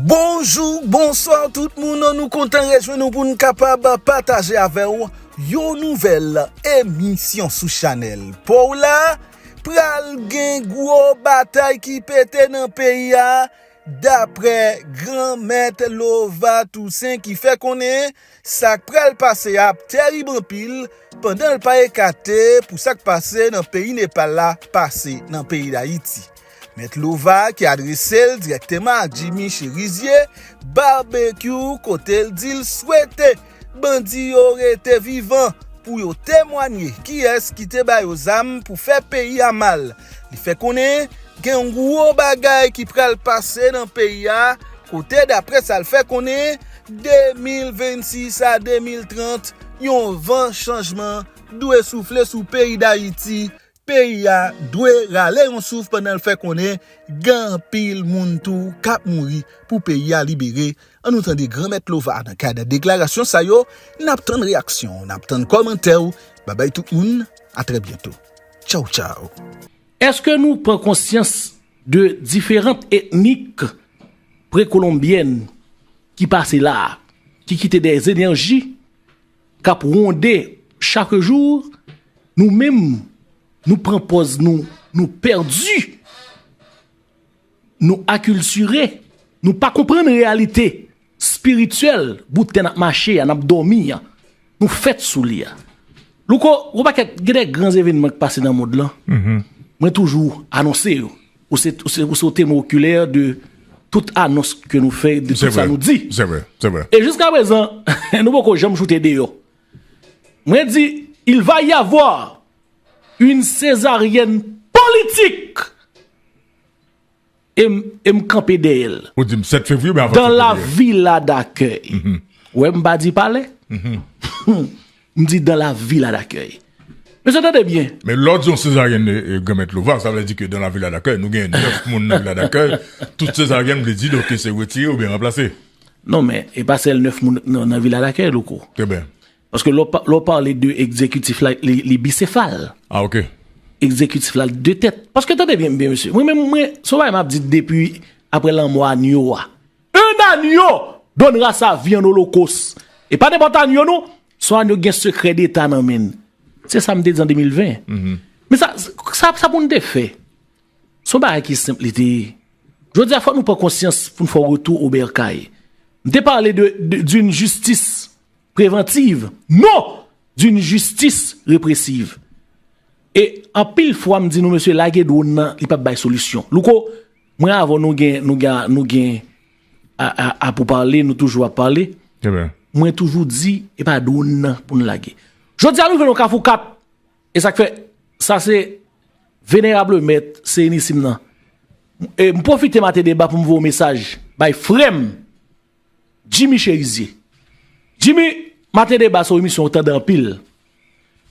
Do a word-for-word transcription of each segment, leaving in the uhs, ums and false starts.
Bonjou, bonswa tout moun, nou kontan rejwenn nou pou n kapab pataje avè w yon nouvèl emisyon sou chanèl pa w la. Pral gen gwo batay ki pete nan peyi a, daprè Granmèt Lova Toussaint ki fè konnen sa k pral pase a ap tèrib anpil, pandan l pa ekate pou sa k pase nan peyi Nepal la pase nan peyi Dayiti. Mèt Lova, ki adrese l dirèkteman ak Jimmy Chérizier, Barbecue, kote l di l swete bandi yo rete vivan pou yo temwanye kiyès ki te ba yo zam pou fè peyi a mal. Li fè konnen gen yon gwo bagay ki pral pase nan peyi a, kote, daprè sa l fè konnen, de mil vennsis a de mil trant, yon van chanjman dwe soufle sou peyi Dayiti. Peyi a dwe rale yon souf pandan l fè konnen gen anpil moun tou k ap mouri pou peyi a libere. Ann nou tande Granmèt Lova nan kad deklarasyon sa yo. N ap tann reyaksyon w, n ap tann kòmantè w. Babay tout moun, a trè byento. Tchaw, tchaw. Èske nou pran konsyans de diferant etnik prekolonbyèn ki pase la a, ki kite dè enèji k ap wonde chak jou? Nou menm, nou pran pòz nou, nou pèdi, nou akiltire, nou pa konprann reyalite espirityèl bout tè n ap mache a, n ap dòmi a, nou fèt sou li a. Louko, yon pakèt, gen de gran evènman k pase nan mond lan. Mwen toujou anonse yo. Ou se, ou se, ou se yon temwen okilè de tout anons ke nou fè, de tout sa nou di. Se vre, se vre. E jiska prezan, nou poko janm choute deyò. Mwen di, il va y avoir une césarienne politique. E m, e m kanpe dèyè l. Ou di m sèt fevriye oubyen avan sèt fevriye? Dans la villa d'accueil. Ou wè m pa di palè. M di dans la villa d'accueil. Mesye, tande byen. Men lè w di yon sezaryèn, e, e, Granmèt Lova, sa vle di ke dans la villa d'accueil, nou gen nèf moun nan villa d'accueil. Tout sezaryèn vle di, donk, se retire oubyen ranplase. Non, men, e pa sèl nèf moun nan, nan villa d'accueil, Louko. Trè byen. Paske lè w pa, lè w pale de egzekitif la, li, li bisefal. Ah, ok. Egzekitif la de tèt. Paske tande byen, byen, mesye. Mwen menm, mwen, se yon bagay m ap di depi apre lanmò Anyo a. Un agneau donnera sa vie en holocauste. E pa nenpòt agneau, non. Se yon agneau ki gen sekrè deta nan men l. Se sa m te di an de mil ven. Men sa, sa, sa pou n te fè. Se yon bagay ki senp, li te ye. Jodi a, fòk nou pran konsyans pou n fè yon retou o bèkay. M te pale de, de, d'une justice préventive, non d'une justice répressive. E anpil fwa, m di nou, mesye, lage dwòn nan, li p ap bay solisyon. Louko, mwen avè w, nou gen, nou gen, nou gen a, a, a pou pale, nou toujou ap pale. Mwen toujou di, e pa dwòn nan pou n lage. Jodi a, nou rive nan kafou kat. E sa k fè, sa se venerab mèt, se inisim nan. E m pwofite maten deba pou m voye yon mesaj bay frè m, Jimmy Chérizier. Jimmy, maten deba se yon emisyon ou tande anpil.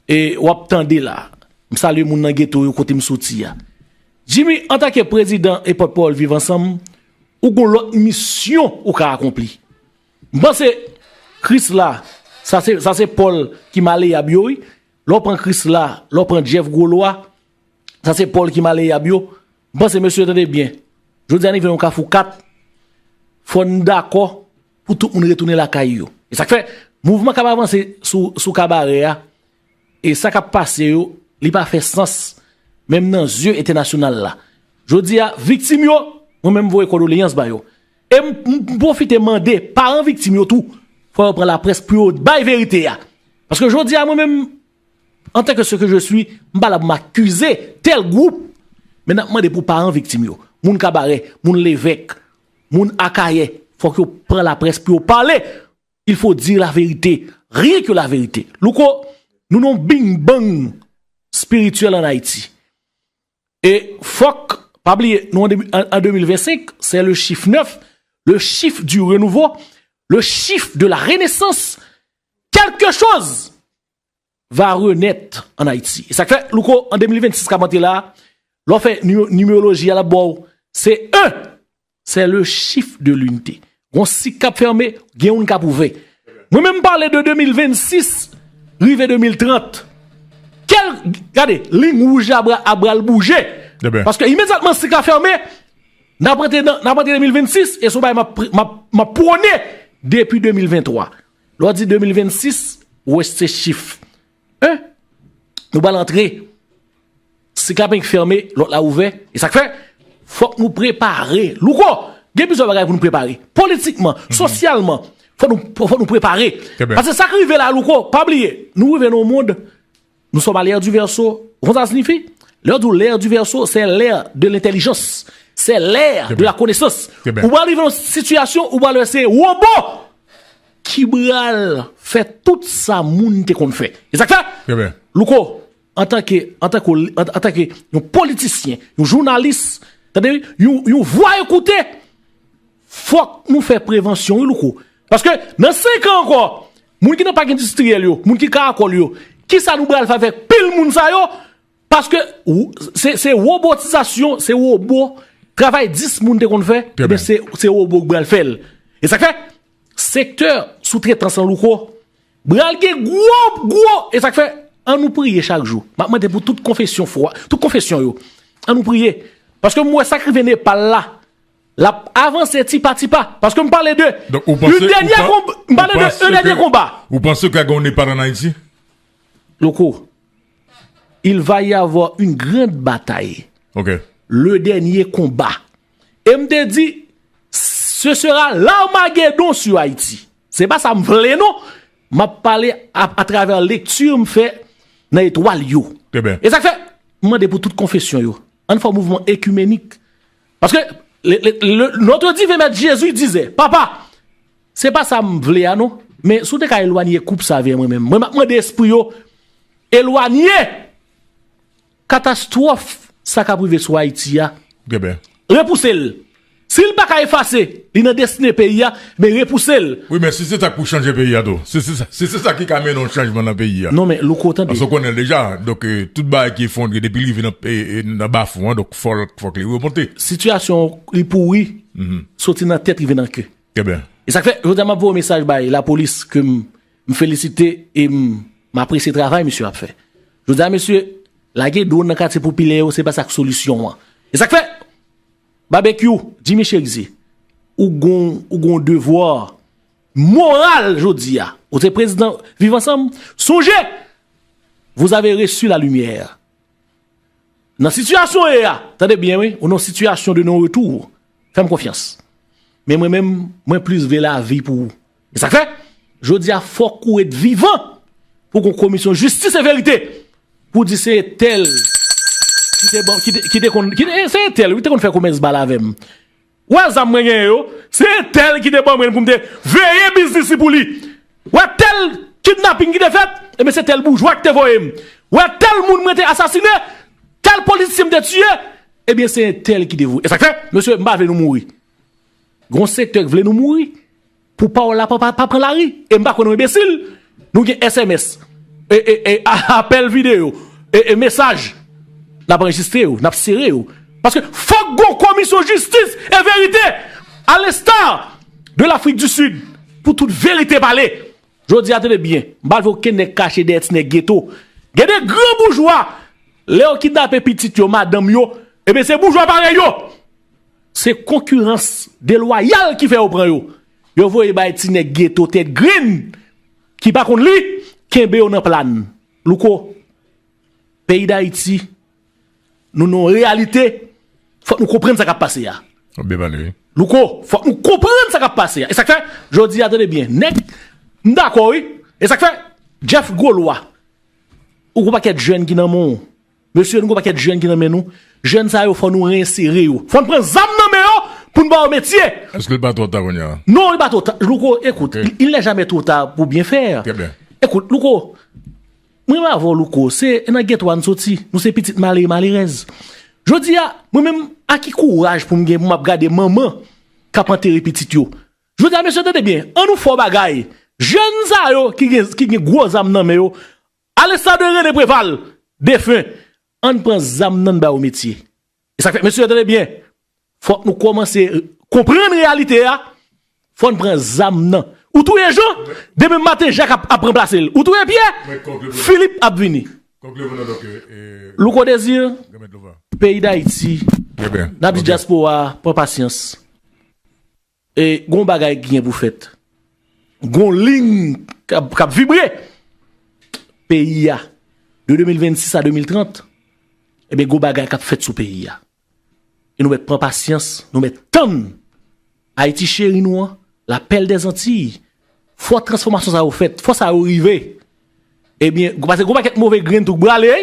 E w ap tande la. M salye moun nan geto yo kote m soti a. Jimmy, antanke prezidan e pòtpawòl Viv Ansanm, ou gon lòt misyon ou ka akonpli. M panse Krisla, sa se, sa se Pòl ki maleyab yo, wi. Lè w pran Krisla, lè w pran Jeff Gwolwa, sa se Pòl ki maleyab yo. M panse mesye yo tande byen. Jodi a, n rive nan yon kafou kat. Fò n dakò pou tout moun retounen lakay yo. E sa k fè, mouvman k ap avanse sou, sou Kabarè a, e sa k ap pase yo, li pa fè sans, menm nan zye entènasyonal la. Jodi a, viktim yo, mwen menm voye kondoleyans ba yo. E m, m, m pwofite mande paran viktim yo tou, fò yo pran laprès pou yo bay verite a. Paske jodi a, mwen menm, antanke ce que je suis, m pa la pou m akize tèl gwoup, men n ap mande pou paran viktim yo. Moun Kabarè, moun Levèk, moun Akayè, fòk yo pran laprès pou yo pale. Il faut dire la vérité, rien que la vérité. Louko, nou nan yon bing bang espirityèl ann Ayiti. E fòk, pa bliye, nou an de, an, an de mil vennsenk, c'est le chiffre neuf, le chiffre du renouveau, le chiffre de la renaissance. Quelque chose va renaître en Haïti. E sa k fè, Louko, an de mil vennsis k ap antre la, lè w fè ni-, nimeroloji a, l ap ba w, se un, c'est le chiffre de l'unité. Gon sik k ap fèmen, gen youn k ap ouvè. Mwen menm m pale de de mil vennsis rive de mil trant. Kèl, gade, liy wouj la ap pral bouje. Paske imedyatman sik la fèmen, N ap rantre nan, n ap rantre de mil vennsis, e se yon bagay m ap, m ap, m ap pwone depi de mil venntwa. Lè w di de mil vennsis, ou wè se chif. En, nou pral antre. Sik la penk fèmen, lòt la ouvè. E sa k fè, fòk nou prepare. Louko, gen plizyè bagay pou nou prepare. Politikman, sosyalman, fòk nou, fòk nou prepare. Paske sa k rive la, Louko, pa bliye, nou rive nan yon mond, nous sommes à l'ère du Verseau. Ou konn sa siyifi? Lè yo di w l'ère du Verseau, c'est l'ère de l'intelligence. C'est l'ère de la connaissance. Ou pral rive nan yon sitiyasyon ou pral wè se wobo ki pral fè tout sa moun te konn fè. E sa k fè, Louko, antanke, antanke, antanke yon politisyen, yon jounalis, tande, yon, yon vwa ekoute, fòk nou fè prevansyon, wi, Louko. Paske nan senk an ankò, moun ki nan pak endistriyèl yo, moun ki karacole yo, kisa nou pral fè avèk pil moun sa yo? Paske se, se wobotizasyon, se wobo, travay dis moun te konn fè, ebyen se, se wobo ki pral fè l. E sa k fè, sektè soutretans lan, Louko, pral gen gwo, gwo, e sa k fè, an nou priye chak jou. M ap mande pou tout konfesyon fwa, tout konfesyon yo. An nou priye. Paske m wè sa k rive Nepal la, l ap avanse ti pa ti pa. Paske m pale de yon dènye konba, m pale de yon dènye konba. Ou panse ke gen yon Nepal an Ayiti? Louko, il va y avoir une grande bataille. Le dernier combat. E m te di, ce sera l'Armageddon sur Haïti. Se pa sa m vle non. M ap pale a, atravè lekti m fè nan etwal yo. E sa k fè, m mande pou tout konfesyon yo. Ann fè yon mouvman ekimenik. Paske le, le, le, notre divin maître Jésus disait, papa, se pa sa m vle a non. Men si w te ka elwanye koup sa avè mwen menm, mwen m ap mande espri yo elwanye katastwòf sa k ap rive sou Ayiti a. Repouse l. Si l pa ka efase, li nan destine peyi a, men repouse l. Wi, men si se sa k pou chanje peyi a tou. Si se sa, si se sa ki ka mennen yon chanjman nan peyi a. Non, men Louko, tande. Paske w konnen l deja. Donk, eh, tout bagay ki efondre depi l rive nan, eh, eh, nan bafon an, donk fò l, fòk li remonte. Sitiyasyon li pouri, soti nan tèt rive nan ke. E sa k fè, jodi a m ap voye mesaj bay lapolis ke m, m felisite e m, m apresye travay misye ap fè. Jodi a, mesye, lage dwòn nan katye popilè yo, se pa sa k solisyon an. E sa k fè, Babekyou, Jimmy Cherizier, ou gon, ou gon devwa moral jodi a. Ou se prezidan Viv Ansanm, sonje, vous avez reçu la lumière. Nan sitiyasyon w ye a, tande byen wi, ou nan sitiyasyon de non retour. Fè m konfyans. Men mwen menm, mwen plis vle lavi pou ou. E sa k fè, jodi a fòk ou ret vivan pou gon komisyon jistis e verite. Pou di se entèl ki te ban, ki te, ki te konn, ki te, se entèl wi te konn fè komès bal avè m. Wè zam mwen genyen yo, se entèl ki te ban mwen l pou m te veye biznis li pou li. Wè tèl kidnaping ki te fèt, ebyen se tèl boujwa ki te voye m. Wè tèl moun mwen te asasine, tèl politisyen m te tiye, ebyen se entèl ki te voye. E sa k fè, mesye, m pa vle nou mouri. Gon sektè k vle nou mouri. Pou pawòl la pa, pa, pa pran lari. E m pa kwè nou enbesil. Nou gen S M S, e, e, e, a, apèl videyo, e, e, mesaj. N ap anrejistre yo, n ap sere yo. Paske fòk gon komisyon jistis e verite, à l'instar de l'Afrique du Sud, pou tout verite pale. Jodi a, tande byen, m pa vle okenn nèg kache dèyè ti nèg geto. Gen de gran boujwa, lè yo kidnape pitit yo, madanm yo, ebyen se boujwa parèy yo. Se konkirans delwayal ki fè yo pran yo. Yo voye bay ti nèg geto tèt grenn ki pa konn li, kenbe yo nan plàn. Louko, peyi Dayiti, nou nan yon reyalite, fòk nou konprann sa k ap pase a. W ap byen pale, wi. Louko, fòk nou konprann sa k ap pase a. E sa k fè, jodi a, tande byen, nèg, m dakò, wi. E sa k fè, Jeff Golois, ou gon pakèt jèn ki nan men w. Mesye, nou gon pakèt jèn ki nan men nou. Jèn sa yo, fò nou reyensere yo. Fò n pran zam nan men yo pou n ba yo metye. Èske l pa twò ta kounye a? Non, li pa twò ta. Louko, écoute, il, il n'est jamais trop tard pour bien faire. Très bien. Écoute, Louko, mwen menm avè w, Louko, se nan geto a n soti. Nou se pitit malere, malerèz. Jodi a, mwen menm, a ki kouraj pou m gen pou m ap gade manman k ap antere pitit yo? Jodi a, mesye, tande byen, ann nou fè yon bagay. Jèn sa yo ki gen, ki gen gwo zam nan men yo, à l'instar de René Préval, defen, ann pran zam nan n ba yo metye. E sa k fè, mesye, tande byen, fòk nou kòmanse konprann reyalite a, fò n pran zam nan. Ou touye Jan, demen maten Jak ap, ap ranplase l. Ou touye Pyè, Filip ap vini. Louko Désir, peyi Dayiti, Trè byen. N ap di dyaspora, pran pasyans. E gon bagay ki gen pou fèt. Gon liy k ap, k ap vibre. Peyi a, de de mil vennsis a de mil trant, ebyen, gon bagay k ap fèt sou peyi a. E nou mèt pran pasyans, nou mèt tann. Ayiti cheri nou an, lapèl dèzantiy, fò transfòmasyon sa yo fèt, fò sa yo rive. Ebyen, paske gon pakèt move grenn tou k brale,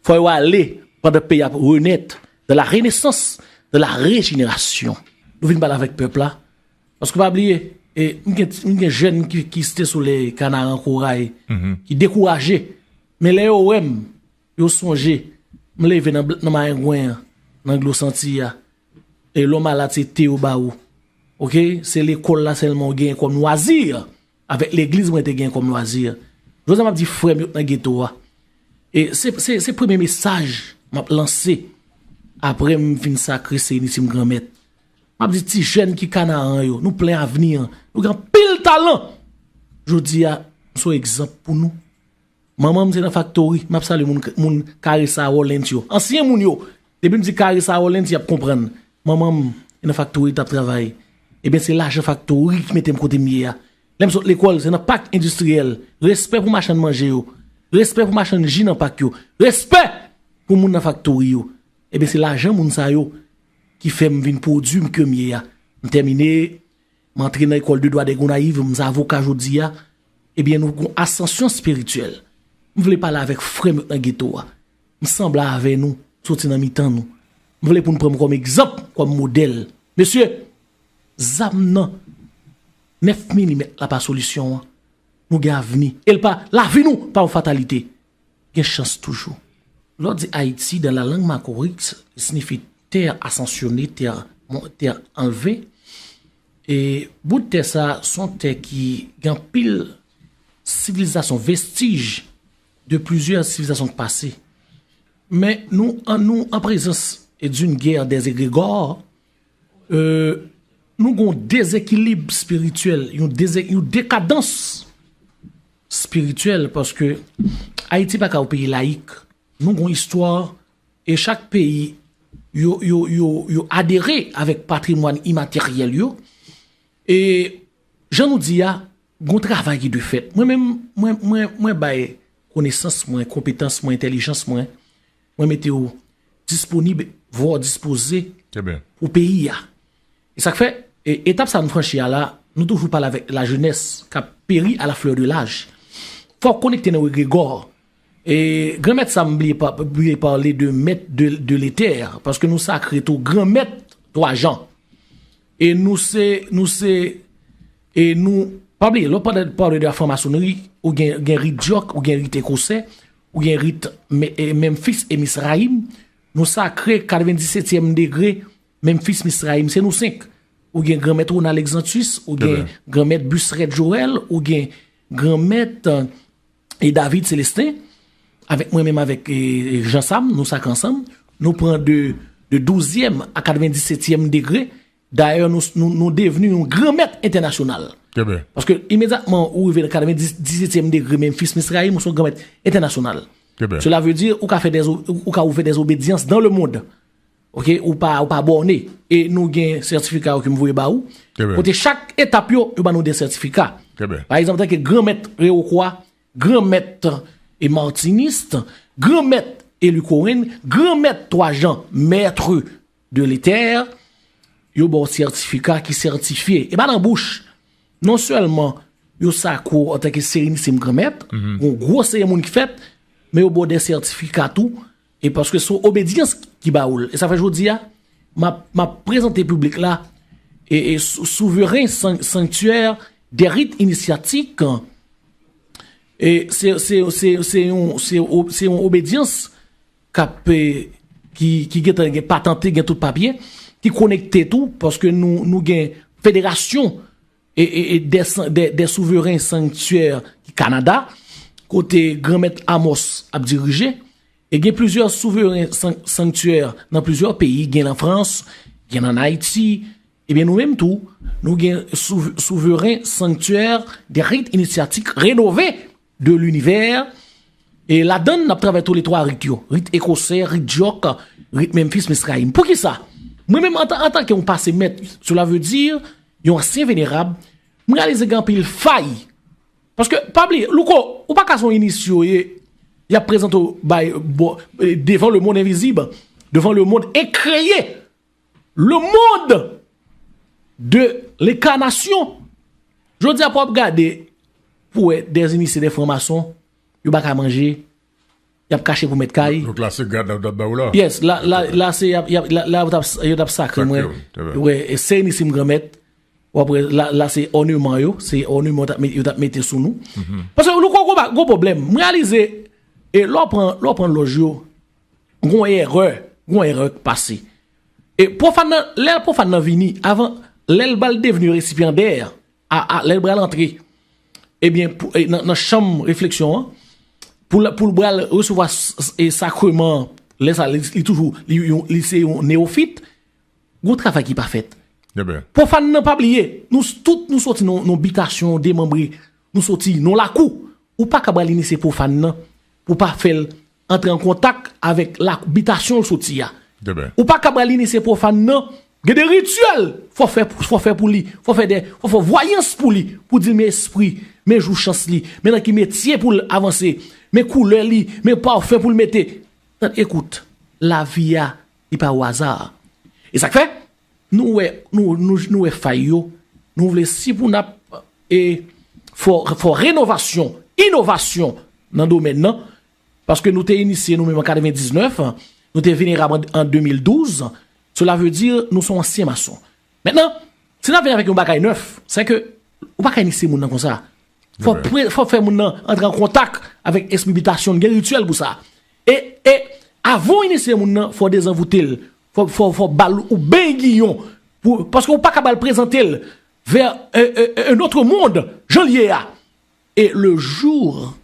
fò yo ale pandan peyi ap renèt, dans la renaissance, dans la régénération. Nou vin pale avèk pèp la. Paske pa bliye, e, m gen, m gen jèn ki, ki site solèy, kanaran koray, ki dekouraje. Men lè yo wè m, yo sonje, m leve nan, nan marengwen an, nan dlo santi a. E lè w malad, se te yo ba ou. Oke? Se lekòl la sèlman w genyen kòm lwazi. Avèk legliz mwen te genyen kòm lwazi. Jodi a m ap di frè m yo k nan geto a. E se, se, se premye mesaj m ap lanse apre m fin sakre Serenisim Granmèt. M ap di ti jèn ki Kanaran yo, nou plen avni an, nou gen anpil talan. Jodi a, m se yon egzanp pou nou. Manman m se nan faktori, m ap salye moun, moun Caressa Rollins yo. Ansyen moun yo, depi m di Caressa Rollins, y ap konprann. Manman m se nan faktori t ap travay. Ebyen, se lajan faktori ki mete m kote m ye a. Lè m sot lekòl, se nan pak endistriyèl. Respè pou machann manje yo. Respè pou machann ji nan pak yo. Respè pou moun nan faktori yo. Ebyen, se lajan moun sa yo ki fè m vin pwodui m ke m ye a. M tèmine, m antre nan lekòl de dwa de Gonayiv, m se avoka jodi a. Ebyen, nou gon asansyon espirityèl. M vle pale avèk frè m yo k nan geto a. M sanble avè nou, soti nan mitan nou. M vle pou n pran m kòm egzanp, kòm modèl. Mesye, zam nan, nèf milimèt la pa solisyon an. Nou gen avni. E l pa, lavi nou pa yon fatalite. Gen chans toujou. Lè w di Ayiti dans la langue makorik, li siyifi terre ascensionnée, terre, mon- terre enlevée. E bout tè sa, se yon tè ki gen anpil sivilizasyon, vestij de plizyè sivilizasyon k pase. Men nou, an, nou an prezans d'une guerre des égrégores, euh, nou gon dezekilib espirityèl, yon, deze, yon dekadans espirityèl, paske Ayiti pa ka yon peyi layik. Nou gon istwa, e chak peyi, yo, yo, yo, yo adere avèk patrimwàn imateryèl yo. E jan nou di a, gon travay ki dwe fèt. Mwen menm, mwen, mwen, mwen bay konesans mwen, konpetans mwen, entèlijans mwen, mwen mete yo disponib, vwa dispoze pou peyi a. E sa k fè, e, etap sa nou franchi a la, nou toujou pale avèk lajenès k ap peri à la fleur de l'âge. Fò w konekte nan egregò. E granmèt sa m bliye pa, bliye pale de mèt de, de letè, paske nou sakre tou granmèt Twa Jan. E nou se, nou se, e nou, pa bliye, lè w pale, pale de la franmasonri, ou gen, gen rit dyòk, ou gen rit ekosè, ou gen rit Me- e Memphis e Misrayim, nou sakre katrevendisetyèm degre, Memphis, Misrayim, se nou senk. Ou gen granmèt Ronald Exantus, ou gen granmèt Busrèt Joël, ou gen granmèt, e David Célestin, avèk mwen menm, avèk, e, Jean Sam, nou sakre ansanm, nou pran de, de douzyèm a katrevendisetyèm degre. Dayè, nou, nou, nou devni yon granmèt entènasyonal. Paske imedyatman ou rive nan katrevendisetyèm degre, Memphis, Misrayim, ou se yon granmèt entènasyonal. Cela veut dire, ou ka fè des, ou ka ouvè des obédiences dans le monde. Oke, ou pa, ou pa bòne. E nou gen sètifika yo ke m voye ba ou. Kote chak etap yo, yo ban nou de sètifika. Pa egzanp, antanke granmèt Rewokwa, granmèt e Martiniste, granmèt Eli Koren, granmèt Twa Jan, maître de l'éther, yo ba w sètifika ki sètifye. E pa nan bouch. Non sèlman yo sakre w antanke Serenisim Granmèt, yon gwo seremoni ki fèt, men yo ba w de sètifika tou, e paske se yon obedyans ki ba w l. E sa fè jodi a, m ap, m ap prezante piblik la, e, e sou- souveren san- sanktyè de rit inisyatye, e se, se, se, se yon, se o- se yon obedyans k ap, e, ki, ki gentan gen patante, gen tout papye, ki konekte tou, paske nou, nou gen federasyon e, e, e de san- de, de souveren sanktyè ki Kanada, kote granmèt Amos ap dirije, e gen plizyè souveren san- sanktyè nan plizyè peyi, gen an Frans, gen an Ayiti, ebyen nou menm tou, nou gen sou- souveren sanktyè de rit inisyatye renove de l'univers, E ladan l, n ap travay tou le twa rit yo. Rit ekosè, rit dyòk, rit Memphis Misrayim. Poukisa? Mwen menm, antan, antanke yon pase mèt, cela veut dire, yon ansyen venerab, mwen reyalize gen anpil fay. Paske, pa bliye, Louko, ou pa ka se yon inisye w ye, y ap prezante w bay, bon, devan le monde invisible, devan le monde écréé, le monde de l'incarnation. Jodi a, pou w ap gade, pou wè, des initiés, des francs-maçons, yo pa ka manje, y ap kache pou mèt kay. Donk la, se gad la yo t ap ba w la? Yes, la, la, la, se, y ap, y ap, la, la, yo t ap, yo t ap sakre mwen. Sakre w, se vre. Wè, e se inisim granmèt. W ap wè, la, la, se òneman yo, se òneman yo t ap met-, yo t ap mete sou nou. Paske nou kon gwo ba-, gwo pwoblèm. Mwen reyalize, e lè w pran, lè w pran lòj yo, gon erè, gon erè k pase. E pwofàn nan, lè pwofàn nan vini, avan, lè l pral devni resipyandè, a, a, lè l pral antre, ebyen, pou, e, nan, nan chanm refleksyon an, pou l, pou l pral resevwa s-, s-, e sakreman an, lè sa, li, li toujou, li, yon, li se yon newofit, gon travay ki pa fèt. Pwofàn nan, pa bliye, nou s-, tout nou soti nan, nan bitasyon demanbre, nou soti nan lakou. Ou pa ka pral inisye pwofàn nan pou pa fè l antre an kontak avèk la, bitasyon l soti a. Ou pa ka pral inisye pwofàn nan, gen de rityèl fò fè, fò fè pou li, fò fè de, fò fè vwayans pou li, pou di l men espri, men jou chans li, men nan ki metye pou l avanse, men koulè li, men pafen pou l mete. Tande, ekout, lavi a, li pa o aza. E sa k fè, nou wè, nou, nou, nou wè fay yo, nou vle si pou n ap, e, fò, fò renovasyon, inovasyon nan domèn nan, paske nou te inisye nou menm an katrevendiznèf, nou te venerab an, an de mil douz, cela veut dire nou se yon ansyen mason. Mentnan, si n ap vin avèk yon bagay nèf, se ke ou pa ka inisye moun nan konsa. Fò pre-, fò fè moun nan antre an kontak avèk espri bitasyon l, gen rityèl pou sa. E, e avan w inisye moun nan, fò w dezanvoute l, fò, fò, fò w ba l ou ben giyon, pou, paske ou pa ka ba l prezante l vers, euh, euh, un autre monde, jan l ye a. E le jour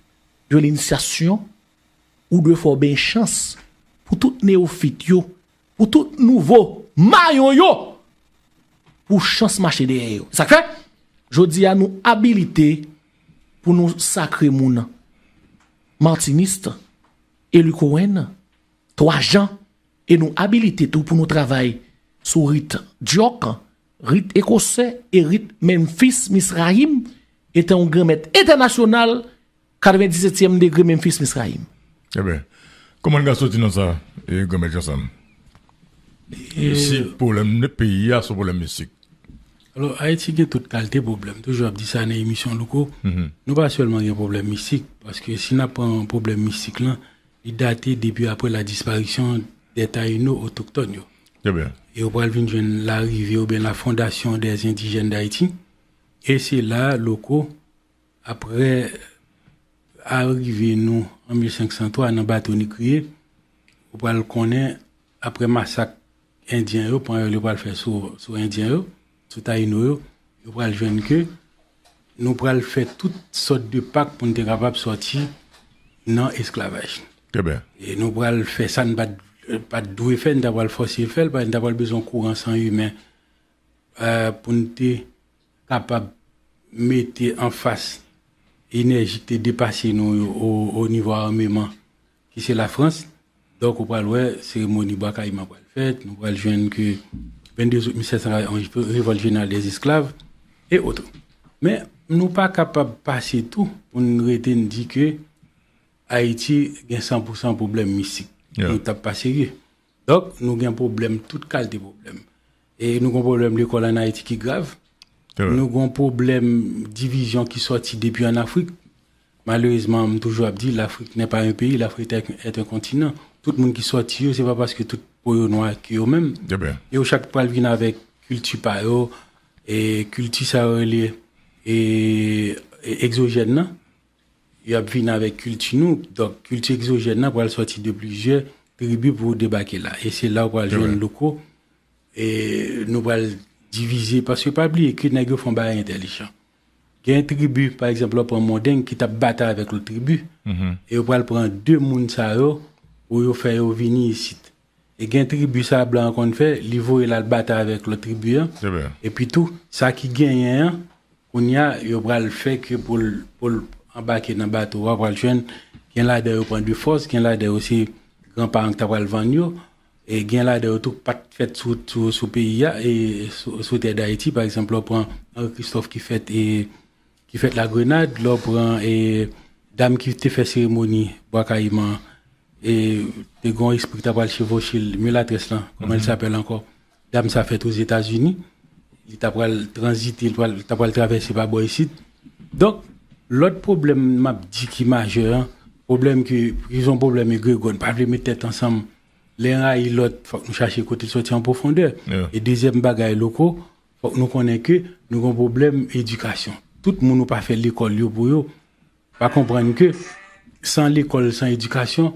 de l'initiation, ou dwe fè w ben chans pou tout newofit yo, pou tout nouvo mayon yo, pou chans mache dèyè yo. Sa k fè, jodi a nou abilite pou nou sakre moun Martiniste, Eli Cohen, Twa Jan, e nou abilite tou pou nou travay sou rit dyòk, rit ekosè e rit Memphis Misrayim, etan yon granmèt entènasyonal, katrevendisetyèm degre Memphis Misrayim. Ebyen, kòman n ka soti nan sa, e, granmèt Jean Sam? E si pwoblèm peyi a se yon pwoblèm mistik? Alò, Ayiti gen tout kalte pwoblèm. Toujou ap di sa nan emisyon Louko. Nou pa sèlman gen pwoblèm mistik, paske si n ap pran pwoblèm mistik lan, li date depi apre la disparition des Taïnos autochtones yo. E ou pral vin jwenn larive oubyen la fondation des Indigènes d'Haïti. E se la, Louko, apre arive nou an mil senk san twa nan bato Négrier, ou pral konnen, apre masak Endyen yo, panyòl yo pral fè sou, sou Endyen yo, sou Tayino yo, yo pral jwenn ke nou pral fè tout sòt de pak pou n te kapab sòti nan esklavaj. E nou pral fè sa n pa t, pa t dwe fè, n ta pral fòse fè l, paske n ta pral bezwen kouran san imen, eh, pou n te kapab mete anfas enèji ki te depase nou yo o, o nivo ameman, ki se Lafrans. Donk, ou pral wè, seremoni Bwa Kayiman pral fèt, nou pral jwenn ke vennde out mil sèt san katrevenn, revòlt jeneral dèzesklav, e otre. Men, nou pa kapab pase tou pou n rete n di ke Ayiti gen san pou san pwoblèm mistik. Nou t ap pa serye. Donk, nou gen pwoblèm, tout kalte pwoblèm. E nou gen pwoblèm lekòl ann Ayiti ki grav. Nou gen pwoblèm divizyon ki sòti depi ann Afrik. Malerezman, m toujou ap di, l'Afrique n'est pas un pays, l'Afrique est, est un continent. Tout moun ki sòti yo, se pa paske tout po yo nwa ke yo menm. Yo chak pral vin avèk kilti pa yo, e kilti sa yo rele, e, e egzojèn nan. Y ap vin avèk kilti nou. Donk, kilti egzojèn nan pral sòti de plizyè tribi pou debake la. E se la ou pral jwenn loko. E nou pral divize, paske pa bliye ke nèg yo fè yon bagay entèlijan. Gen tribi, pa egzanp, lè w pran Mondeng ki t ap batay avèk lòt tribi. E yo pral pran de moun sa yo pou yo fè yo vini isit. E gen tribi sa blan an konn fè, li voye l al batay avèk lòt tribi an. Epi tou, sa ki genyen an, kounye a, yo pral fè ke pou l, pou l anbake nan bato a, pral jwenn Gen ladan yo pran de fòs, gen ladan yo se granparan ki ta pral vann yo, e gen ladan yo tou ki pa t fèt sou, sou, sou peyi a, e sou, sou tè Dayiti. Pa egzanp, lè w pran Henri Christophe ki fèt, e, ki fèt Lagrenad, lè w pran, e, dam ki te fè seremoni Bwa Kayiman, e, te gen yon espri ki ta pral chevoche l, milatrès lan, kòman l se apèl ankò? Dam sa fèt Ozetazini, li ta pral tranzite, li pral, li ta pral travèse pa bò isit. Donk, lòt pwoblèm m ap di ki majè an, pwoblèm ke, ki se yon pwoblèm egregò, n pa vle met tèt ansanm, lè n rayi lòt, fòk nou chache kote l sòti an pwofondè. E dezyèm bagay, Louko, fòk nou konnen ke nou gen yon pwoblèm edikasyon. Tout moun ou pa fè lekòl yo pou yo, pa konprann ke san lekòl, san edikasyon,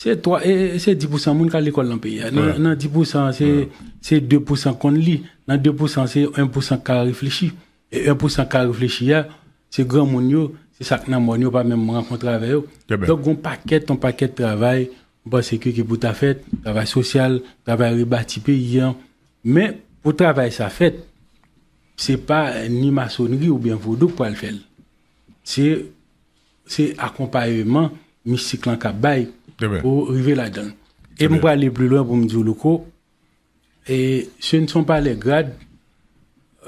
se twa, e, e, se dis pousan moun k al lekòl nan peyi a. Nan, nan dis pousan, se, se de pousan k konn li. Nan de pousan, se en pousan k ka reflechi. E en pousan k ka reflechi a, se granmoun yo, se sa k nan mòn yo, pa menm rankontre avè yo. Donk, gon pakèt, yon pakèt travay, m panse ke, ki pou ta fèt, travay sosyal, travay rebati peyi an. Men, pou travay sa fèt, se pa ni masonri oubyen vodou k pral fè l. Se, se akonpayeman mistik lan k ap bay pou rive ladan l. E m prale pli lwen pou m di w, Louko, e ce ne sont pas les grades,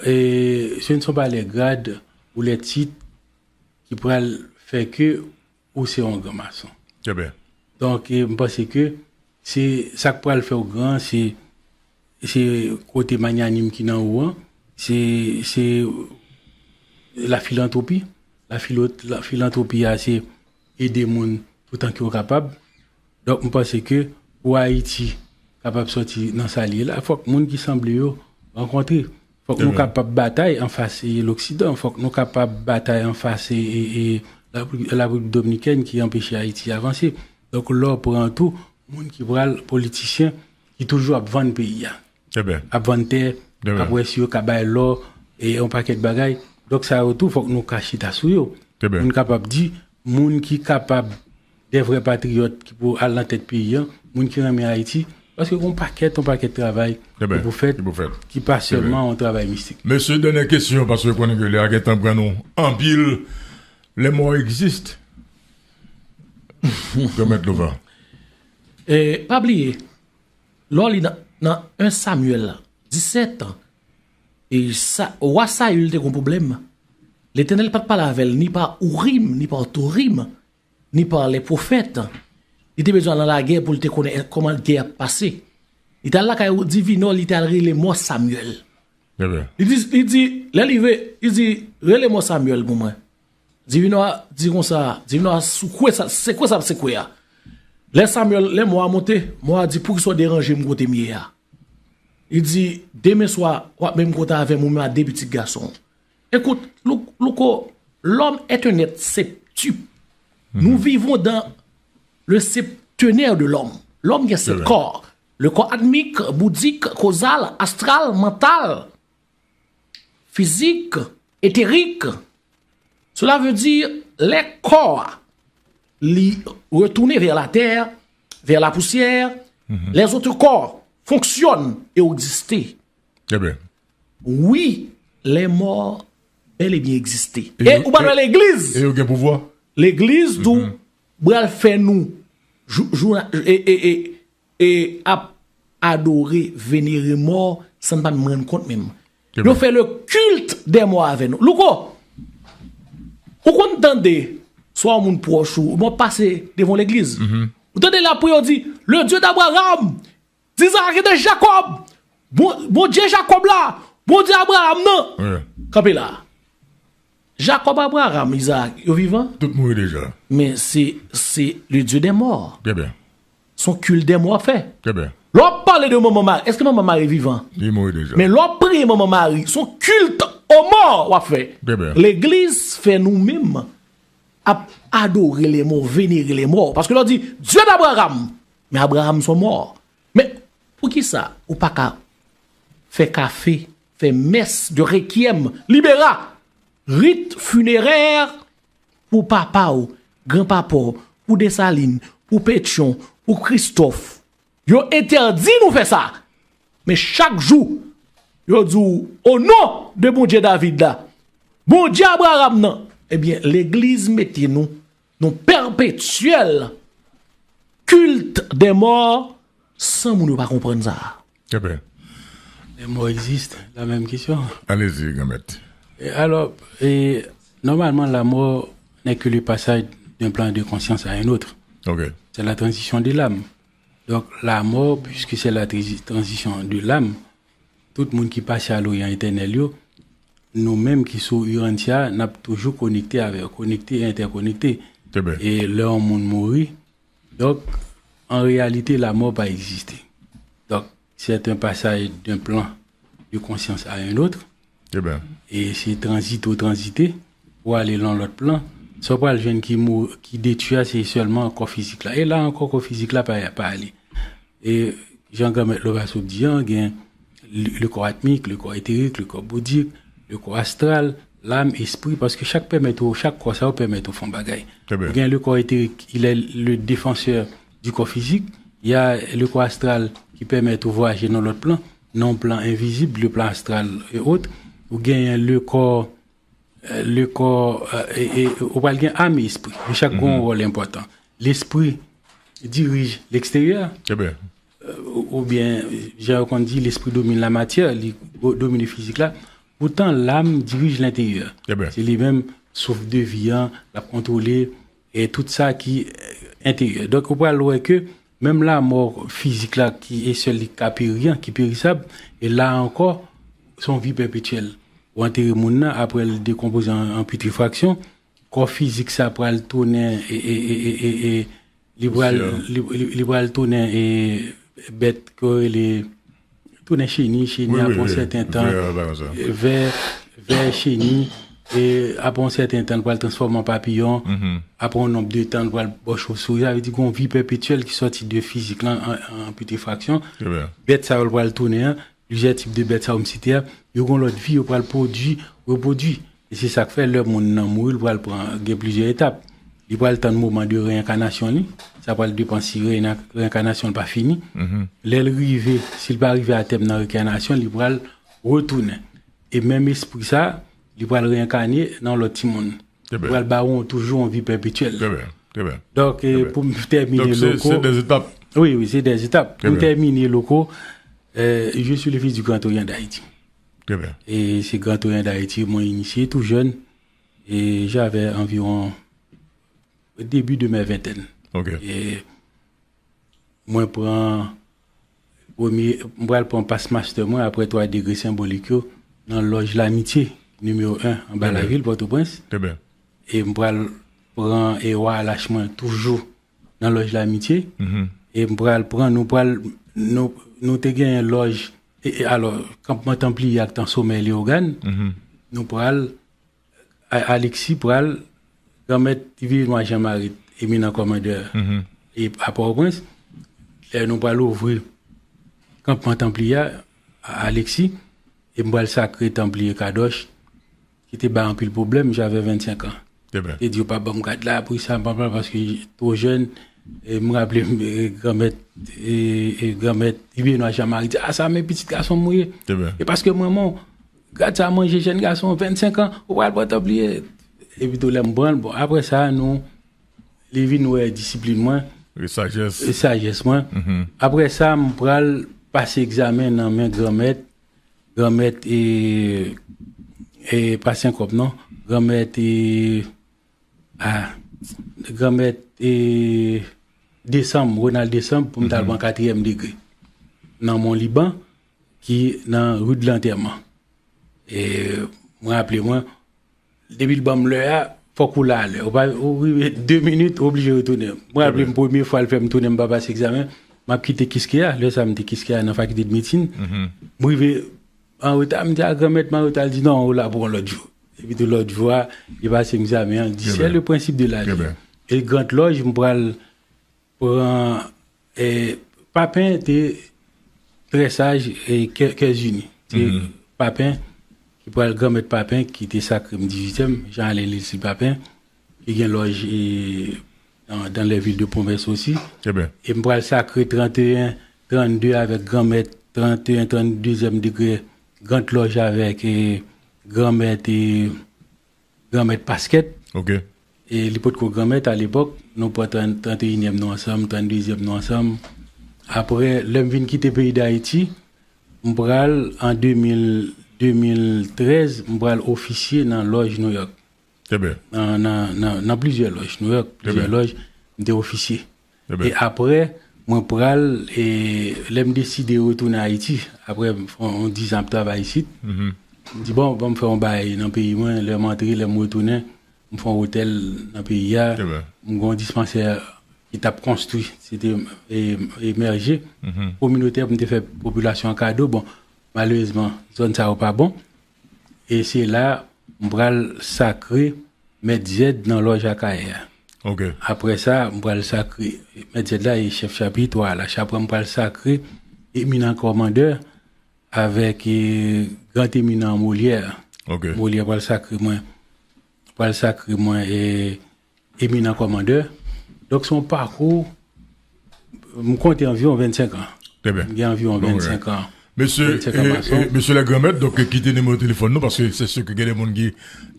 e ce ne sont pas les grades ou les titres ki pral fè ke ou se yon gran mason. Donk, e, m panse ke se sa k pral fè w gran, se, se kote magnanim ki nan ou an, se, se la filantwopi. La filo-, la filantwopi a, se ede moun toutan ke w kapab. Donk, m panse ke pou Ayiti kapab sòti nan sa l ye la, fòk moun ki sanble yo rankontre. Fòk nou kapab batay anfas, e, Loksidan. Fòk nou kapab batay anfas, e, e, e, Lapri-, Lapiblik Dominikèn ki anpeche Ayiti avanse. Donk, lè w pran tou, moun ki pral, politisyen ki toujou ap vann peyi a. Ap vann tè, ap wè si yo ka bay lò, e yon pakèt bagay. Donk, sa yo tou, fòk nou ka chita sou yo. Pou n kapab di, moun ki kapab de vrè patriyòt ki pou al nan tèt peyi a, moun ki renmen Ayiti, paske gon pakèt, yon pakèt travay ki pou fèt, ki pa sèlman yon travay mistik. Mesye, dènyè kesyon, paske konnen ke lè a gentan pran nou anpil, les morts existent. Granmèt Lova. E, pa bliye, lè w li nan, nan en Samyèl disèt, e sa, wa Sayil te gon pwoblèm. Letènèl pa t pale avè l ni pa Ourim, ni pa Tourim, ni pa lè pwofèt. Li te bezwen al nan lagè pou l te konnen kòman gè a ap pase. Li t al lakay divinò, li t al rele mò Samyèl. Li di, li di, lè li ve, li di, rele mò Samyèl pou mwen. Divinò a di konsa, divinò a soukwe sa, sekwe sa ap sekwe a. Lè Samyèl, lè mò a monte, mò a di, poukisa w deranje m kote m ye a? Li di, demen swa, w ap menm kote avè m, ou menm a de pitit gason w. Écoute, Lou-, Louko, l'homme est un être septuple. Nous vivons dans le septenaire de l'homme. L'homme gen sèt kò. Le corps admique, bouddhique, causal, astral, mental, physique, éthérique. Cela veut dire, lè kò a, li retounen vers la terre, vers la poussière, les autres corps fonctionnent et existent. Oui, les morts bel et bien existent. E ou pa wè legliz? E yo gen pouvwa? Legliz tou, pral fè nou jou, jou, e, e, e, e ap adore, venere mò, san n pa menm rann kont menm. Yo fè le culte des morts avè nou. Louko, ou konn tande, swa yon moun pwòch ou, ou pase devan yon legliz. Ou tande l ap priye, yo di, le Dieu d'Abraham, d'Isaac et de Jacob, bon, Bondye Jakòb la, Bondye Abraham nan. Kanpe la. Jakòb, Abraham, Izaak, yo vivan? Tout mouri deja. Men se, se le Dieu des morts. Trè byen. Se yon kilt dè mò w ap fè. Trè byen. Lè w ap pale de Manman Mari, èske Manman Mari vivan? Li mouri deja. Men lè w ap priye Manman Mari, se yon kilt o mò w ap fè. Trè byen. Legliz fè nou menm ap adore lè mò, venere lè mò. Paske lè w di, Dieu d'Abraham, men Abraham se yon mò. Men poukisa ou pa ka fè kafe, fè mès de rekyèm, libera, rit finerè pou papa w, granpapa w, pou Desalin, pou Petyon, pou Kristòf? Yo entèdi nou fè sa. Men chak jou, yo di w, o non de Bondye David la, Bondye Abraram nan, ebyen, legliz mete nou yon pèpetyèl kilt dè mò san moun yo pa konprann sa. Trè byen. Lè mò egziste, la menm kesyon. Alezi, Granmèt. E alò, e, normalman, la mort n'est que le passage d'un plan de conscience à un autre. Ok. C'est la transition de l'âme. Donc, la mort, puisque c'est la tri- transition de l'âme, tout moun ki pase a Loryan Etènèl yo, nou menm ki sou Urantia, n ap toujou konekte avè yo, konekte e entèkonekte. Trè byen. E lè yon moun mouri, donk, an reyalite, la mort pa egziste. Donk, c'est un passage d'un plan de conscience à un autre. Trè byen. E se tranzite ou tranzite pou ale nan lòt plan. Sa w pral jwenn ki mo ki detwi a, se sèlman kò fizik la. E la ankò, kò fizik la pa, pa ale. E jan Granmèt Lovasso di an, gen le, le corps atmique, le corps éthérique, le corps bouddhique, le corps astral, l'âme, espri, paske chak pèmèt ou, chak kò sa yo pèmèt ou fè yon bagay. Trè byen. Ou gen le corps éthérique, il est le défenseur du corps physique. Il y a le corps astral ki pèmèt ou vwayaje nan lòt plan, nan yon plan envizib, le plan astral et autres. Ou genyen le corps, euh, le corps, euh, e, e, ou pral gen ame espri. Men chak gen yon wòl enpòtan. Lespri dirije leksteryè. Trè byen. Ou, oubyen, jan yo konn di, lespri domine la matyè, li domine fizik la. Poutan, lam dirije lenteryè. Trè byen. Se li menm, souf de vi an, l ap kontwole, e tout sa ki, e, enteryè. Donk, ou pral wè ke menm lamò fizik la, ki e sèl li k ka peri an, ki perisab, e la ankò, se yon vi pèpetyèl. Ou antere moun nan, apre l dekonpoze an, an pitrifraksyon, kò fizik sa pral tounen, e, e, e, e, e, e, li pral, li, li, li pral tounen, e, bèt ke yo rele, tounen cheni, cheni apre yon sèten tan, vè, vè cheni, e apre yon sèten tan, li pral transfòme an papiyon, apre yon nonb de tan, li pral bò chofsourit, sa vle di gen yon vi pèpetyèl ki sòti de fizik lan an, an, an pitrifraksyon. Bèt sa yo l pral tounen an, plizyè tip de bèt sa yo m site a, yo gen yon lòt vi, yo pral pwodui, repwodui. E se sa k fè lè moun nan mouri, l pral pran, gen plizyè etap. Li pral tann moman de reyenkanasyon li, sa pral depann si reyena-, reyenkanasyon l pa fini. Lè l rive, si l pa rive a tèm nan reyenkanasyon, li pral retounen. E menm espri sa, li pral reyenkane nan yon lòt timoun. Li pral ba ou toujou yon vi pèpetyèl. Trè byen, trè byen. Donk, e, pou m tèmine, Loko. Donk, se, se dèzetap. Wi, wi, se dèzetap. Pou m tèmine, Loko, e, je suis le fils du Grand Orient d'Haïti. Trè byen. E se Grand Orient d'Haïti, mwen inisye tou jèn. E j'avais environ début de mes vingtaines. Ok. E mwen pran premye, mwen pral pran pas master mwen apre twa degre senbolik yo nan lòj Lamitye, nimewo en, anba lavil, Pòtoprens. Trè byen. E mwen pral pran, e, wayalach mwen toujou nan lòj Lamitye. E mwen pral pran, nou pral, nou, nou te genyen lòj, e, e, alò, kanpman Tanpliye ak Tan Somèy Leyogàn. Nou pral A-, Alexis pral, Granmèt Ivenwa Jan Marit, eminan kòmandè, e, a Pòtoprens, lè nou pral ouvri kanpman Tanpliye a, a-, Alexis, e m pral sakre Tanpliye Kadoch, ki te bay anpil pwoblèm, j'avais vennsenk an. Te di yo pa ban m gad la, pou sa, m pa pral, paske two jèn, e m raple m, e, Granmèt, e, e, Granmèt Ivenwa Jan Marit di, a sa, men pitit gason m ou ye. E paske mwen, mwen, Gad sa manje jèn gason, vennsenk an, ou pral pran Tanpliye. Epi tou lè m pran l, bon, apre sa, nou, li vin wè disiplin mwen. E sajès. E sajès mwen. Apre sa, m pral pase egzamen nan men Granmèt, Granmèt, e, e, pa Senkòb, non. Granmèt, e, a, Granmèt, e, Desanm, Ronald Desanm, pou m t al pran katriyèm degre. Nan Mont Liban, ki nan ri de Lantèman. E mwen raple mwen, depi l ban m lè a, fòk ou la alè. Ou pa, ou rive de minit, ou oblije retounen. Mwen raple m premye fwa l fè m tounen, m pa pase egzamen, m ap kite Kiskeya, lè sa a m te Kiskeya nan fakilte de medsin. M rive an reta, m di a Granmèt m an reta, l di non, ou la pou yon lòt jou. Epi tou lòt jou a, li pase m egzamen an, l di c'est le principe de la vie. E Grand Lòj, m pral pran, e, Papen te trè saj e kè, kè zini. Se Papen ki pral Granmèt Papen ki te sakre m dizuityèm, Jean Alain Lilcy Papen, ki gen lòj, e, dans, dans les villes de province aussi. E m pral sakre tranteyen, trannde avèk Granmèt, tranteyen, tranndezyèm degre, Grand Lòj avèk, e, Granmèt, e, Granmèt Paskèt. Ok. E li potko granmèt alepòk, nou pran trant, trannteyinyèm nou ansanm, tranndezyèm nou ansanm. Apre, lè m vin kite peyi Dayiti, m pral an de mil, de mil trèz, m pral ofisye nan lòj Nouyòk. Nan, nan, nan, nan plizyè lòj Nouyòk, plizyè lòj, m te ofisye. E apre, mwen pral, e lè m deside retounen Ayiti, apre m fè yon dizan ap travay isit, m di, bon, ban m fè yon bagay nan peyi mwen, lè m antre, lè m retounen, m fè yon otèl nan peyi a, m gen yon dispansè ki t ap konstwi, se te e, emèje, kominotè pou m te fè popilasyon an kado. Bon, malerezman, zòn sa yo pa bon. E se la, m pral sakre Mèt Zèd nan lòj Akayè a. Apre sa, m pral sakre Mèt Zèd la e chèf chapit, Wa Lache. Apre, m pral sakre Eminan Kòmandè avèk e, Gran Eminan Molyè. Molyè pral sakre mwen, pral sakre mwen e, Eminan Kòmandè. Donk, se yon pakou, m konte anviwon vennsenk an. M gen anviwon vennsenk an. Mesye, e, e, mesye lè granmèt, donk, e, kite nimewo telefòn nou, paske se si ke gen de moun ki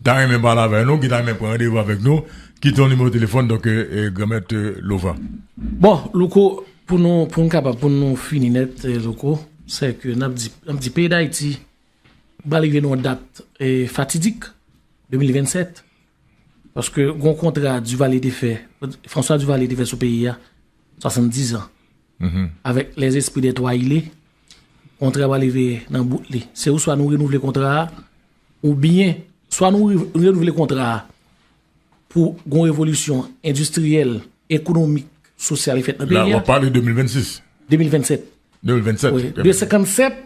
ta renmen pale avèk nou, ki ta renmen pran randevou avèk nou, kite yon nimewo telefòn, donk, e, e, granmèt, e, Lova. Bon, Louko, pou nou, pou nou kapab, pou nou fini nèt, e, Louko, se ke n ap di, n ap di peyi Dayiti, va rive nan yon dat, e, fatidik, de mil vennsèt. Paske gon kontra Duvalier te fè, François Duvalier te fè sou peyi a, swasanndiz an. Avèk les esprits des Trois Îlets, kontra a rive nan bout li. Se oswa nou renouvle kontra a, oubyen swa nou re- renouvle kontra a pou gon revolisyon endistriyèl, ekonomik, sosyal ki fèt nan peyi a. La, w ap pale de mil vennsis. De mil vennsèt. De mil vennsèt. Wi, de senkannsèt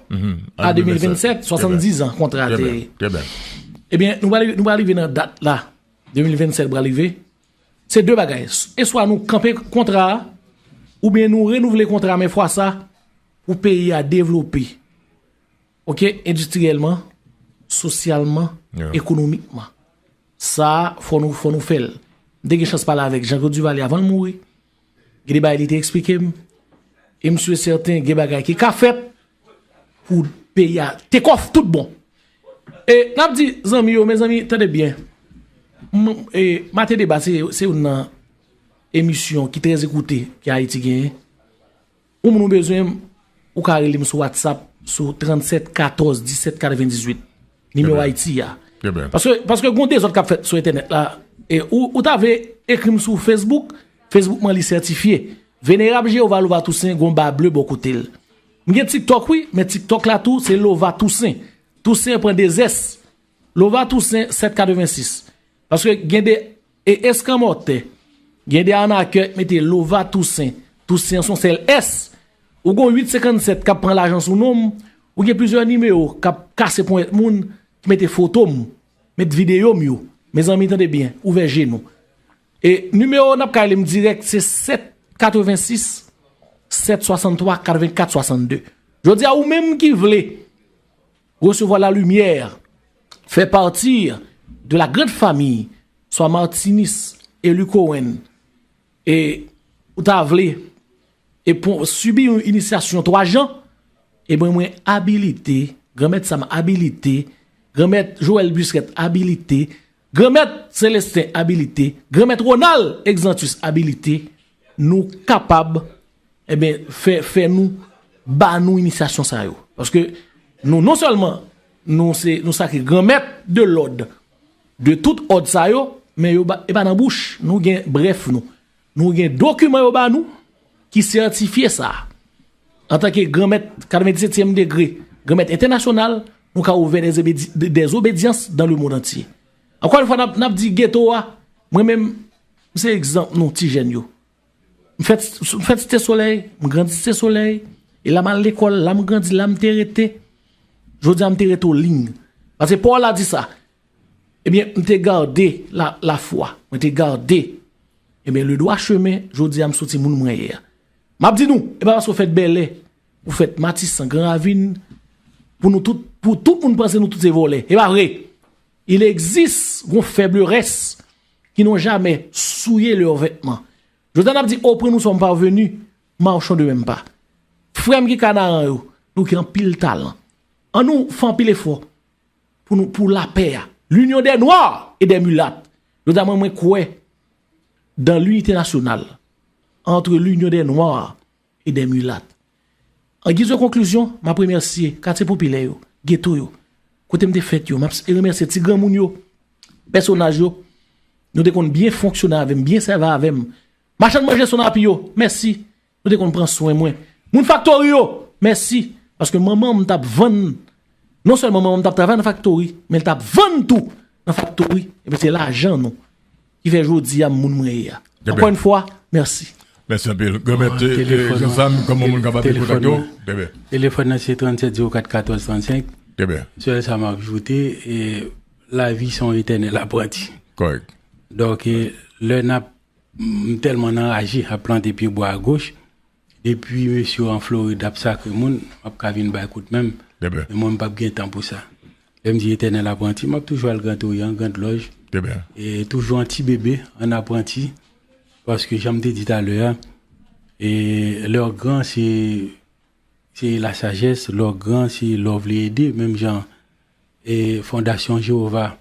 a de mil vennsèt, swasanndiz an kontra a te. Ebyen, nou pral, nou pral rive nan dat la, de mil vennsèt pral rive. Se de bagay. E swa nou kanpe kontra a, oubyen nou renouvle kontra a, men fwa sa, pou peyi a devlope. Oke, endistriyèlman, sosyalman, ekonomikman. Sa a, fò nou, fò nou fè l. M te gen chans pale avèk Jean-Claude Duvalier avan l mouri. Gen de bagay li te eksplike m. E m si e sèten, gen bagay ki ka fèt pou peyi a take off tout bon. E n ap di zanmi yo, mezanmi, tande byen. M, e, Maten Deba, se, se youn nan emisyon ki trè ekoute ke Ayiti genyen. Ou moun ou bezwen m, ou ka rele m sou WhatsApp sou trannsèt katòz disèt katrevendizuit. Nimewo Ayiti a. Paske, paske gon dezòd k ap fèt sou entènèt la. E ou, ou ta vle ekri m sou Facebook, Facebook mwen li sètifye. Venerab Jewova Lova Tousen gon ba ble bò kote l. M gen TikTok wi, men TikTok la tou se Lova Tousen. Tousen pran de zès. Lova Tousen sèt katrevensis. Paske gen de e eskanmòtè. Gen de anakè k mete Lova Tousen. Tousen an se yon sèl S. Ou gon uit senkannsèt k ap pran lajan sou non m. Ou gen plizyè nimewo k ap kase ponyèt moun ki mete foto m, met videyo m yo. Mezanmi, tande byen, ouvè je nou. E nimewo n ap ka rele m dirèk, se sèt katrevensis, sèt swasanntwa, katrevenkat, swasannde. Jodi a, ou menm ki vle resevwa la limyè, fè pati de la grande famille, swa Martinis, Eli Cohen, e ou ta vle, e pou sibi yon inisyasyon twa jan, e mwen, mwen abilite, Granmèt Sam abilite, Granmèt Joël Busquet abilite, Granmèt Célestin abilite, Granmèt Ronald Exantus abilite, nou kapab, enben, fè, fè nou, ba nou inisyasyon sa yo. Paske nou, non sèlman, nou se, nou sakre granmèt de lòd, de tout òd sa yo, men yo ba, e pa nan bouch, nou gen brèf nou. Nou gen dokiman yo ba nou ki sètifye sa. Antanke granmèt katrevendisetyèm degre, granmèt entènasyonal, nou ka ouvè des obedi-, des, des obédiences dans le monde entier. Ankò yon fwa, n ap, n ap di geto a, mwen menm, m se egzanp nou ti jèn yo. M fèt, m fèt Site Solèy, m grandi Site Solèy, e la m al lekòl, la m grandi, la m te rete. Jodi a, m te rete Oling. Paske pawòl la di sa. Ebyen, m te gade la, lafwa, mwen te gade, ebyen, le droit chemin, jodi a, m soti moun mwen ye a. M ap di nou, e pa paske w fèt Bèlè, ou fèt Matisan, Gran Ravin, pou nou tout, pou tout moun panse nou tout se vòlè. E pa vre. Il existe gon faiblesse qui n'ont jamais souillé leurs vêtements. Jodi a n ap di, au prix où nous sommes parvenus, marchons de même pas. Frè m ki Kanaran yo, nou gen anpil talan. Ann nou fè anpil efò pou nou, pou lapè a. L'union des Noirs et des Mulattes. Jodi a mwen, mwen kwè dans l'unité nationale entre l'Union des Noirs et des Mulates. An giz de konklizyon, m ap remèsye katye popilè yo, geto yo, kote m te fèt yo, m ap remèsye ti granmoun yo, pèsonaj yo, nou te konn byen fonksyone avè m, byen sèvi avè m. Machann manje Sonapi yo, mèsi. Nou te konn pran swen mwen. Moun faktori yo, mèsi. Paske manman m t ap vann, non sèlman manman m t ap travay nan faktori, men l t ap vann tou nan faktori. Epi se lajan nou ki fè jodi a m moun mwen ye a. Ankò yon fwa, mèsi. Mèsi anpil. Granmèt, eh, eh, Jean Sam, kòman moun kapab kontakte w? Telefòn nan se tranntsèt zewo kat katòz trannsenk. Sèl sa m ap ajoute, eh, lavi se yon etènèl apranti. Kòrèk. Donk, eh, lè n ap, m tèlman anraje ap plante pye bwa agoch, depi mesye yo an Florid ap sakre moun, m ap ka vin bay kout men m. Men mwen, m p ap gen tan pou sa. Lè m di etènèl apranti, m ap toujou al Grand Orient, Grand Lodge. E toujou an ti bebe, an apranti. Paske, jan m te di talè a, e lè w gran, se, se lasajès, lè w gran, se lè w vle ede, menm jan e Fondasyon Jewova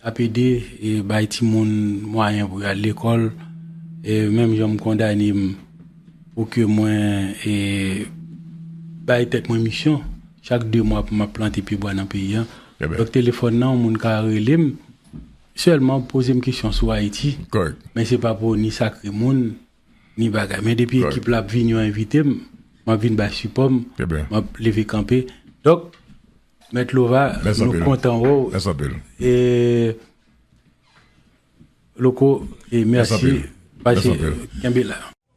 ap ede e bay timoun mwayen pou y al lekòl, e menm jan m kondane m pou ke mwen e bay tèt mwen misyon, chak de mwa pou m ap plante pye bwa nan peyi a. Donk, telefòn nan, yon moun ka rele m, sèlman poze m kesyon sou Ayiti, men se pa pou ni sakre moun, ni bagay. Men depi ekip la ap vini, yo envite m, m ap vin bay sipò m, m ap leve kanpe. Donk, Mèt Lova, nou kontan wè w. E, Loko, e mèsi. Pase, kenbe la.